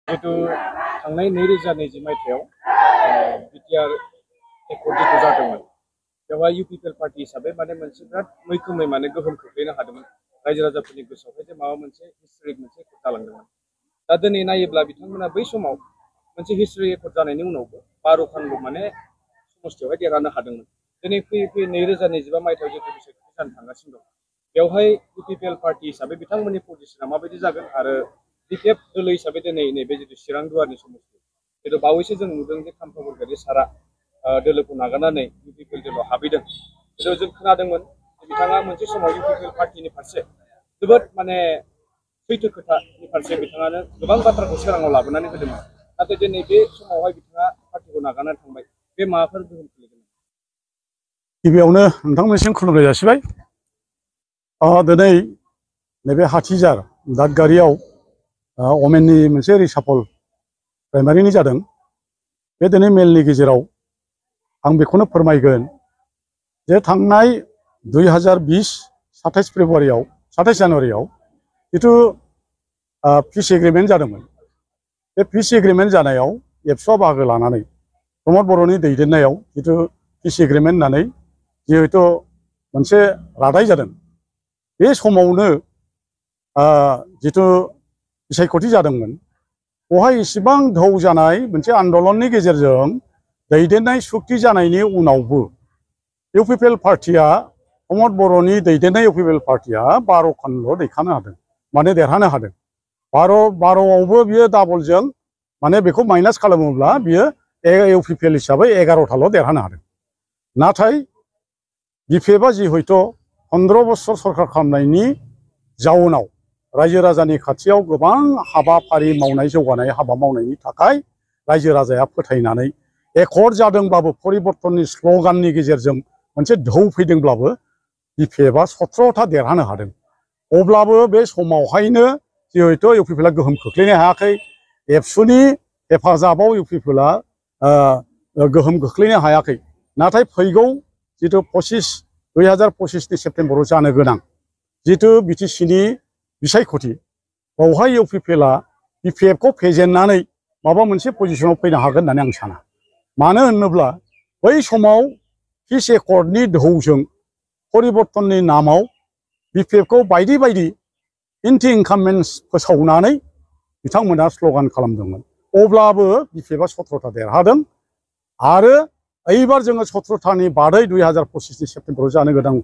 जितु थांनाय 2020 मायथाइयाव बिटिआर एकर्ड जादोंमोन बेवहाय इउपिपिएल पार्टी हिसाबै माने मोनसे बिराद मैखोमै माने गोहोम खोख्लैनो हादोंमोन रायजो राजाफोरनि गोसोआवहाय जे माबा मोनसे हिस्टरिक मोनसे एकर्ड जालांदोंमोन। दा दिनै नायोब्ला बिथांमोना बै समाव मोनसे हिस्टरि एकर्ड जानायनि उनावबो 12 खानल' माने समस्थियावहाय देरहानो हादोंमोन। दिनै फैयै फैयै 2025 मायथाइयाव जितु बिसायख'थि जानो थांगासिनो दं बेवहाय इउपिपिएल पार्टी हिसाबै बिथांमोननि पजिशना माबायदि जागोन आरो डिपिएफ दोलो हिसाबै दिनै नैबे जितु चिरां दुवारनि समस्ति जितु बावैसो जों नुदों जे खाम्फा बरगयारि सारा दोलोखौ नागारनानै इउपिपिएल दोलोआव हाबहैदों। जों खोनादोंमोन बिथाङा मोनसे समाव इउपिपिएल पार्टीनि फारसे जोबोद माने सैथो खोथानि फारसे बिथाङानो गोबां बाथ्राखौ सोराङाव लाबोनानै होदोंमोन। नाथाय दिनै बे समावहाय बिथाङा पार्टीखौ नागारनानै थांबाय बे माबाफोर गोहोम खोलैगोन? गिबियावनो नोंथांमोननिसिम खुलुमनाय जासिबाय। दिनै नैबे हाथिजार दादगारियाव अमेननि मोनसे रिसाफल प्राइमारिनि जादों। बे दिनै मेलनि गेजेराव आं बेखौनो फोरमायगोन जे थांनाय 2020 27 जानुवारियाव जिथु पिस एग्रिमेन्ट जादोंमोन। बे पिस एग्रिमेन्ट जानायाव एबसुआ बाहागो लानानै प्रमद बर'नि दैदेननायाव जिथु पिस एग्रिमेन्ट होननानै जिहेतु मोनसे रादाय जादों बे समावनो जिथु बिसायख'थि जादोंमोन बेवहाय इसेबां धौ जानाय मोनसे आन्दलननि गेजेरजों दैदेननाय सुक्ति जानायनि उनावबो इउपिपिएल पार्टीया प्रमद बर'नि दैदेननाय इउपिपिएल पार्टीया 12 खानल' दैखांनो हादों माने देरहानो हादों। 12आवबो बियो डाबलजों माने बेखौ माइनास खालामोब्ला बियो इउपिपिएल हिसाबै 11थाल' देरहानो हादों। नाथाय बिपिएफआ जिहयथ' 15 बोसोर सरकार खालामनायनि जाउनाव रायजो राजानि खाथियाव गोबां हाबाफारि मावनाय जौगानाय हाबा मावनायनि थाखाय रायजो राजाया फोथायनानै एकर्ड जादोंब्लाबो परिबर्तननि स्लगाननि गेजेरजों मोनसे धौ फैदोंब्लाबो बिपिएफआ 17था देरहानो हादों। अब्लाबो बे समावहायनो जिहेतु इउपिपिएलआ गोहोम खोख्लैनो हायाखै। एबसुनि हेफाजाबाव इउपिपिएलआ गोहोम खोख्लैनो हायाखै। नाथाय फैगौ जितु 2025 सेप्तेम्बराव जानो गोनां जितु बिटिसिनि बिसायख'थि बावहाय इउपिपिएलआ बिपिएफखौ फेजेननानै माबा मोनसे पजिशनाव फैनो हागोन होननानै आं साना। मानो होनोब्ला बै समाव पिस एकर्डनि धौजों परिबर्तननि नामाव बिपिएफखौ बायदि बायदि एन्टि इनकाममेन्ट्स फोसावनानै बिथांमोना स्लगान खालामदोंमोन। अब्लाबो बिपिएफआ 17था देरहादों आरो एबार जोङो 17थानि बादै 2025 सेप्तेम्बराव जानो गोनां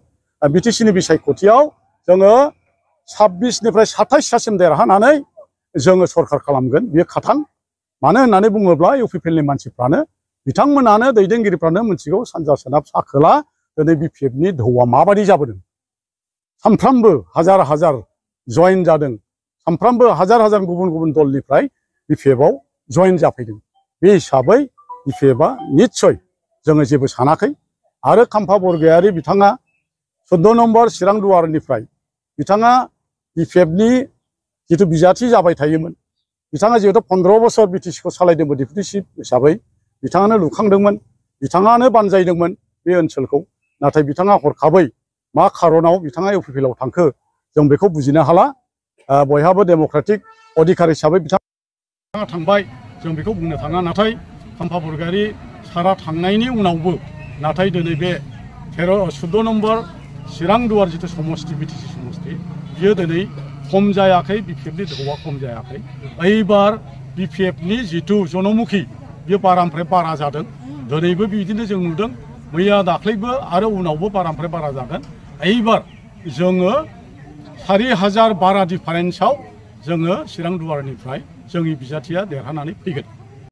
बिटिसिनि बिसायख'थियाव जोङो 26निफ्राय 27थासिम देरहानानै जोङो सरकार खालामगोन बेयो खाथां। मानो होननानै बुङोब्ला इउपिपिएलनि मानसिफ्रानो बिथांमोनानो दैदेनगिरिफ्रानो मिथिगौ सानजा सोनाब सा खोला दिनै बिपिएफनि धौआ माबायदि जाबोदों। सानफ्रामबो हाजार हाजार जयेन जादों। सानफ्रामबो हाजार हाजार गुबुन गुबुन दलनिफ्राय बिपिएफआव जयेन जाफैदों। बे हिसाबै बिपिएफआ निस्सय जोङो जेबो सानाखै। आरो खाम्फा बरगयारि बिथाङा 14 नम्बर चिरां दुवारनिफ्राय बिथाङा बिपिएफनि जितु बिजाथि जाबाय थायोमोन। बिथाङा जिहेतु 15 बोसोर बिटिसिखौ सालायदोंमोन डिप्युटि चिफ हिसाबै बिथाङानो लुखांदोंमोन बिथाङानो बानजायदोंमोन बे ओनसोलखौ। नाथाय बिथाङा हरखाबै मा खारनाव बिथाङा इउपिपिएलआव थांखो जों बेखौ बुजिनो हाला। बयहाबो डेम'क्रेटिक अधिकार हिसाबै बिथाङा थांबाय जों बेखौ बुंनो थाङा। नाथाय खाम्फा बरगयारि सारा थांनायनि उनावबो नाथाय दिनै बे 14 नम्बर चिरां दुवार जितु समस्ति बिटिसि समस्ति बियो दिनै खम जायाखै। बिपिएफनि धौआ खम जायाखै। एबार बिपिएफनि जितु जनमुखि बियो बारानिफ्राय बारा जादों। दिनैबो बिदिनो जों नुदों मैया दाख्लैबो आरो उनावबो बारानिफ्राय बारा जागोन। एबार जोङो 4000 बारा डिफारेन्सआव जोङो चिरां दुवारनिफ्राय जोंनि बिजाथिया देरहानानै फैगोन।